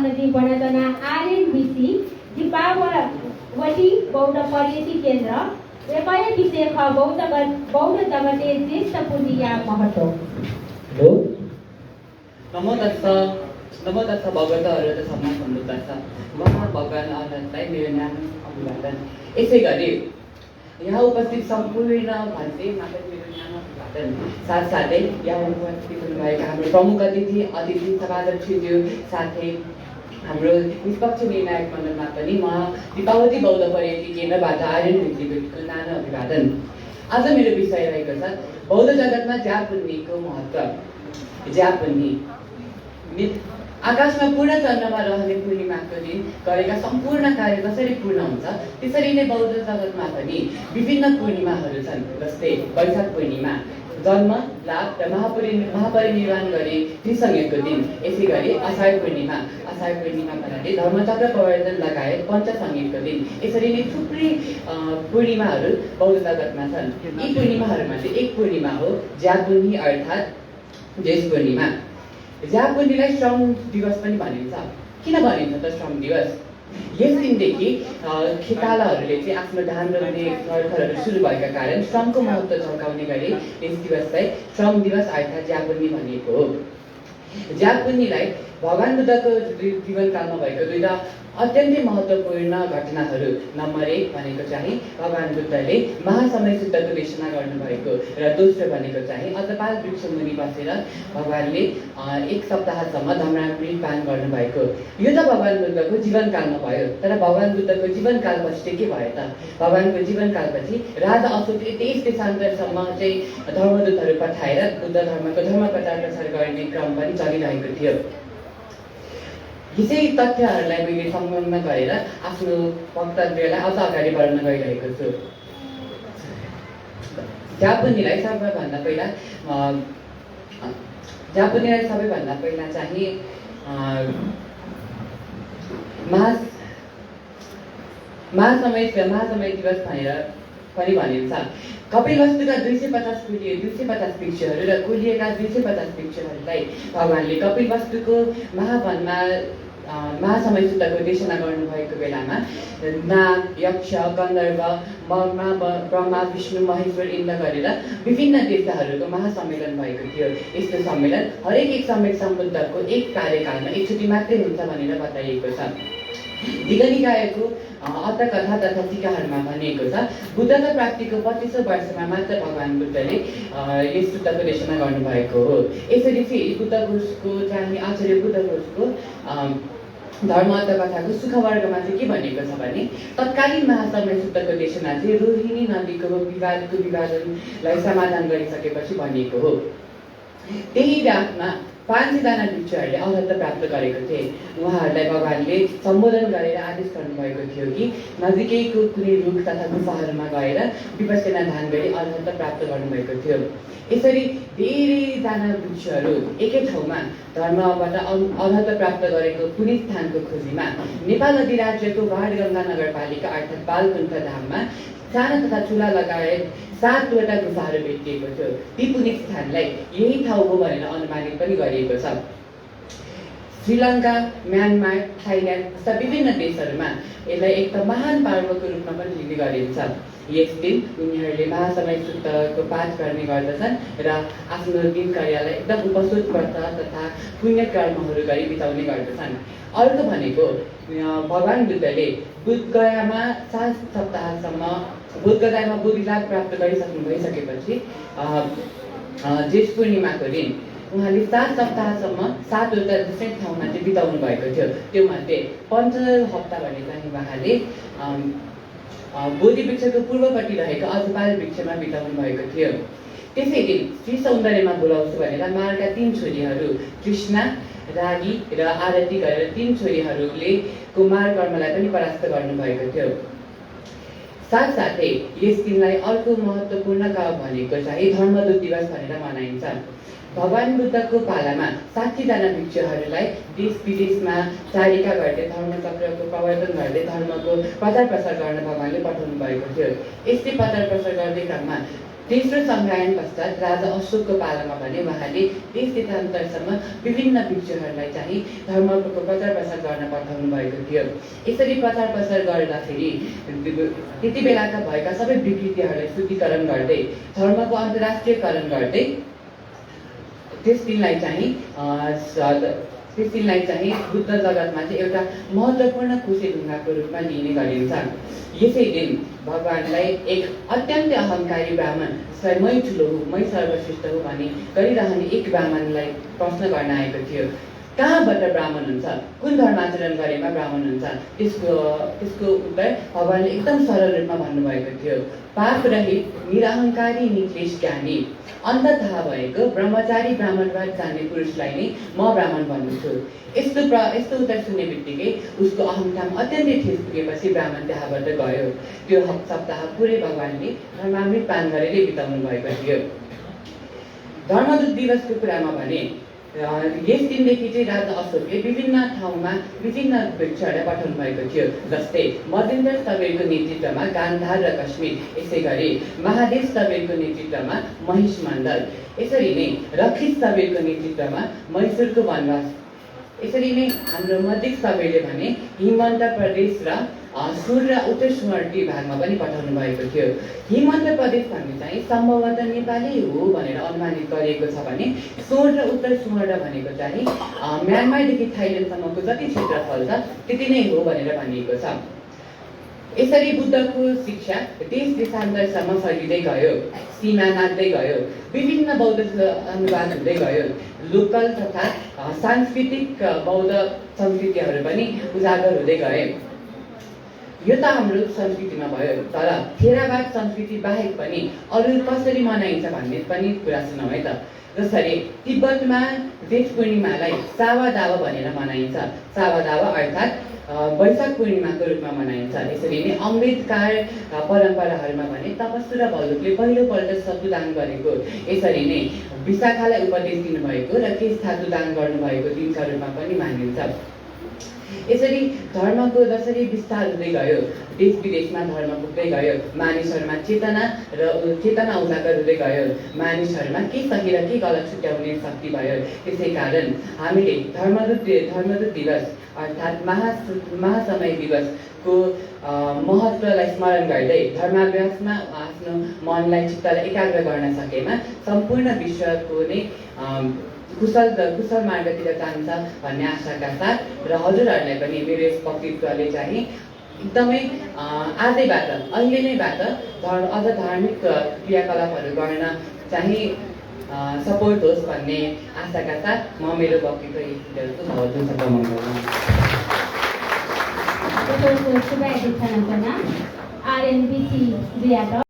समिति बनातना आरएनबीसी दीपावली बौद्ध पर्यटन केन्द्र एकाय विषय बौद्ध जगते ज्येष्ठ पुण्य महत्व नमो तस्स भगवत अरहत सम्मा सम्बुद्धस्स महा भगवान अरहतलाई मेरो नाम अभिवादन। यसै गरी यहाँ उपस्थित सम्पूर्ण भन्थे माता मेरो नाम अभिवादन। साथसाथै यहाँ उपस्थित हुनुभएका हाम्रो प्रमुख अतिथि सभाध्यक्षज्यू साथै हाम्रो निष्पक्ष निर्णायक मण्डलमा पनि म दीपावली बौद्ध पर्यटन केन्द्रबाट आर्यनको नाना अभिवादन। आज मेरो विषय रहेको छ बौद्ध जगतमा ज्यापुन्नीको महत्त्व। ज्यापुन्नी आकाशमा पूर्ण चन्द्रमा रहने पूर्णिमाको दिन गरेका सम्पूर्ण कार्य जसरी पूर्ण हुन्छ त्यसरी नै बौद्ध जगतमा पनि विभिन्न पूर्णिमाहरू छन्। जस्तै वैशाख पूर्णिमा जन्म लाभ र महापरिनिर्वाण गरे त्रिसंयोगको दिन। यसै गरी अषाढ पूर्णिमा भन्नाले धर्मचक्र प्रवर्तन लगायत पञ्चसंयोगको दिन। यसरी नै थुप्रै पूर्णिमाहरू बौद्ध जगतमा छन्। यी पूर्णिमाहरूमध्ये एक पूर्णिमा हो ज्यापुन्नी अर्थात् ज्येष्ठ पूर्णिमा। ज्यापुन्नीलाई श्रम दिवस पनि भनिन्छ। किन भनिन्छ त श्रम दिवस? यस दिनदेखि खेतालाहरूले चाहिँ आफ्नो धान रोप्ने खर्खरहरू सुरु भएका कारण श्रमको महत्त्व झल्काउने गरी यस दिवसलाई श्रम दिवस अर्थात् ज्यापुन्नी भनिएको हो। ज्यापुन्नीलाई भगवान बुद्धको जीवनकालमा भएको दुईटा अत्यन्तै महत्त्वपूर्ण घटनाहरू। नम्बर 1 भनेको चाहिँ भगवान बुद्धले महासमय सूत्रको देशना गर्नुभएको र दोस्रो भनेको चाहिँ अजपाल वृक्ष मुनि बसेर भगवानले 1 सप्ताहसम्म धर्मामृतपान गर्नुभएको। यो त भगवान बुद्धको जीवनकालमा भयो। तर भगवान बुद्धको जीवनकालपछि के भयो त? भगवानको जीवनकालपछि राजा अशोकले 23 देशान्तरसम्म चाहिँ धर्मदूतहरू पठाएर बुद्ध धर्मको धर्म प्रचार प्रसार गर्ने क्रम पनि चलिरहेको थियो। यसै तथ्यहरूलाई मैले संलग्न गरेर आफ्नो वक्तव्यलाई अझ अगाडि बढाउन गइरहेको छु। ज्यापुन्नीलाई सबैभन्दा पहिला चाहिँ महासमय दिवस भनेर पनि भनिन्छ। कपिलवस्तुका 250 वृक्षहरू र कुलिएका 250 वृक्षहरूलाई भगवानले कपिलवस्तुको महावनमा महासमय सूत्रको देशना गर्नुभएको बेलामा नाग, यक्ष, गन्धर्व, ब्रह्मा, विष्णु, महेश्वर, इन्द्र गरेर विभिन्न देवताहरूको महासम्मेलन भएको थियो। यस्तो सम्मेलन हरेक एक सम्यक सम्बुद्धको एक कार्यकालमा एकचोटि मात्रै हुन्छ भनेर बताइएको छ। दिगनिकायको अर्थकथा तथा टीकाहरूमा भनिएको छ बुद्धको प्राप्तिको 25औं वर्षमा मात्र भगवान बुद्धले यस सूत्रको देशना गर्नुभएको हो। यसरी फेरि बुद्धघोषको चाहिँ आचार्य बुद्धघोषको धर्म अर्थकथाको सुखवर्गमा चाहिँ के भनेको छ भने तत्कालीन महासमय सूत्रको देशना चाहिँ रोहिणी नदीको विवादनलाई समाधान गरिसकेपछि भनिएको हो। त्यही रातमा 500 जना भिक्षुहरूले अरहत प्राप्त गरेको थिए। उहाँहरूलाई भगवानले सम्बोधन गरेर आदेश गर्नुभएको थियो कि नजिकैको कुनै रुख तथा गुफाहरूमा गएर विपश्यना ध्यान गरी अरहत प्राप्त गर्नुभएको थियो। यसरी धेरैजना भिक्षुहरू एकै ठाउँमा धर्मबाट अरहत प्राप्त गरेको कुनै स्थानको खोजीमा नेपाल अधिराज्यको वाडगङ्गा नगरपालिका अर्थात् बालकुण्ठ धाममा सानो तथा ठुला लगायत 7वटा गुफाहरू भेटिएको थियो। ती पुण्य स्थानलाई यही ठाउँ हो भनेर अनुमानित पनि गरिएको छ। श्रीलङ्का, म्यानमार, थाइल्यान्ड जस्ता विभिन्न देशहरूमा यसलाई एक त महान पर्वको रूपमा पनि लिने गरिन्छ। यस दिन उनीहरूले महासमय सूत्रको पाठ गर्ने गर्दछन् र आफ्नो दिनचर्यालाई एकदम उपस्थित व्रत तथा पुण्य कर्महरू गरी बिताउने गर्दछन्। अर्को भनेको भगवान बुद्धले बुद्धगयामा 7 सप्ताहसम्म बुद्धगयामा बुद्धिलाभ प्राप्त भइसकेपछि ज्येष्ठ पूर्णिमाको दिन उहाँले 7 सप्ताहसम्म 7वटा डिफ्रेन्ट ठाउँमा चाहिँ बिताउनु भएको थियो। त्यो मध्ये पञ्चौं हप्ता भने चाहिँ उहाँले बोधि वृक्षको पूर्वपट्टि रहेको अजपाल वृक्षमा बिताउनु भएको थियो। त्यसै दिन श्री सौन्दर्यमा बोलाउँछु भनेर मारका 3 छोरीहरू कृष्णा, रागी र आरती गरेर 3 छोरीहरूले कुमार कर्मलाई पनि परास्त गर्नुभएको थियो। साथसाथै यस दिनलाई अर्को महत्त्वपूर्ण भनेको चाहिँ धर्मदूत दिवस भनेर मनाइन्छ। भगवान बुद्धको पालामा 60 जना भिक्षुहरूलाई देश विदेशमा चारिका गर्दै धर्मचक्रको प्रवर्तन गर्दै धर्मको प्रचार प्रसार गर्न भगवानले पठाउनु भएको थियो। यस्तै प्रचार प्रसार गर्दै क्रममा तेस्रो सङ्ग्रहण पश्चात राजा अशोकको पालामा भने उहाँले देश देशान्तरसम्म विभिन्न भिक्षुहरूलाई चाहिँ धर्मको प्रचार प्रसार गर्न पठाउनु भएको थियो। यसरी प्रचार प्रसार गर्दाखेरि त्यति बेलाका भएका सबै विकृतिहरूलाई शुद्धिकरण गर्दै धर्मको अन्तर्राष्ट्रियकरण गर्दै त्यस दिनलाई चाहिँ बुद्ध जगतमा चाहिँ एउटा महत्त्वपूर्ण खुसी ढुङ्गाको रूपमा लिने गरिन्छ। यसै दिन भगवानलाई एक अत्यन्तै अहङ्कारी ब्राह्मण मै ठुलो हो, मै सर्वश्रेष्ठ हो भनी गरिरहने एक ब्राह्मणलाई प्रश्न गर्न आएको थियो। कहाँबाट ब्राह्मण हुन्छ, कुन धर्माचरण गरेमा ब्राह्मण हुन्छ? त्यसको उत्तर भगवानले एकदम सरल रूपमा भन्नुभएको थियो। पाप रहित निरहङ्कारी निक्लेश ज्ञानी अन्त थाहा भएको ब्रह्मचारी ब्राह्मणवाद जान्ने पुरुषलाई नै म ब्राह्मण भन्छु। यस्तो उत्तर सुन्ने बित्तिकै उसको अहङ्कार अत्यन्तै ठेस पुगेपछि ब्राह्मण त्यहाँबाट गयो। त्यो सप्ताह पुरै भगवानले धर्मामृत पान गरेरै बिताउनु भएको थियो। धर्मदूत दिवसको कुरामा भने यस दिनदेखि चाहिँ राजा अशोकले विभिन्न ठाउँमा विभिन्न भिक्षुहरूलाई पठाउनु भएको थियो। जस्तै महेन्द्र स्थविरको नेतृत्वमा गान्धार र कश्मीर, यसै गरी महादेव स्थविरको नेतृत्वमा महिष मण्डल, यसरी नै रक्षित स्थविरको नेतृत्वमा मैसूरको वनवास, यसरी नै हाम्रो मध्य स्थविरले भने हिमवन्त प्रदेश र सुर र उत्तर सुवर्टी भागमा पनि पठाउनु भएको थियो। हिमवन्त प्रदेश भन्ने चाहिँ सम्भवतः नेपाली हो भनेर अनुमानित गरिएको छ भने सुर र उत्तर सुवर्ण भनेको चाहिँ म्यानमारदेखि थाइल्यान्डसम्मको जति क्षेत्रफल छ त्यति नै हो भनेर भनिएको छ। यसरी बुद्धको शिक्षा देश देशान्तरसम्म फैलिँदै गयो, सीमा नाच्दै गयो, विभिन्न बौद्ध अनुवाद हुँदै गयो, लोकल तथा सांस्कृतिक बौद्ध संस्कृतिहरू पनि उजागर हुँदै गए। यो त हाम्रो संस्कृतिमा भयो, तर थेरावाद संस्कृति बाहेक पनि अरू कसरी मनाइन्छ भन्ने पनि कुरा सुनौँ है त। जसरी तिब्बतमा जेठ पूर्णिमालाई सावादावा भनेर मनाइन्छ। सावादावा अर्थात् वैशाख पूर्णिमाको रूपमा मनाइन्छ। यसरी नै अम्बेडकर परम्पराहरूमा भने तपस्सु र भल्लुकले पहिलोपल्ट सतुदान गरेको, यसरी नै विशाखालाई उपदेश दिनुभएको र केश धातु दान गर्नुभएको दिनका रूपमा पनि मानिन्छ। यसरी धर्मको जसरी विस्तार हुँदै गयो, देश विदेशमा धर्म पुग्दै गयो, मानिसहरूमा चेतना उजागर हुँदै गयो, मानिसहरूमा के सही र के गलत छुट्याउने शक्ति भयो। त्यसै कारण हामीले धर्मदूत दिवस अर्थात् महासमय दिवसको महत्त्वलाई स्मरण गर्दै धर्माभ्यासमा आफ्नो मनलाई चित्तलाई एकाग्र गर्न सकेमा सम्पूर्ण विश्वको नै कुशल मार्गतिर जान्छ भन्ने आशाका साथ र हजुरहरूलाई पनि मेरो यस वक्तव्यले चाहिँ एकदमै आजैबाट अहिले नैबाट अझ धार्मिक क्रियाकलापहरू गर्न चाहिँ सपोर्ट होस् भन्ने आशाका साथ म मेरो वक्तव्य शुभ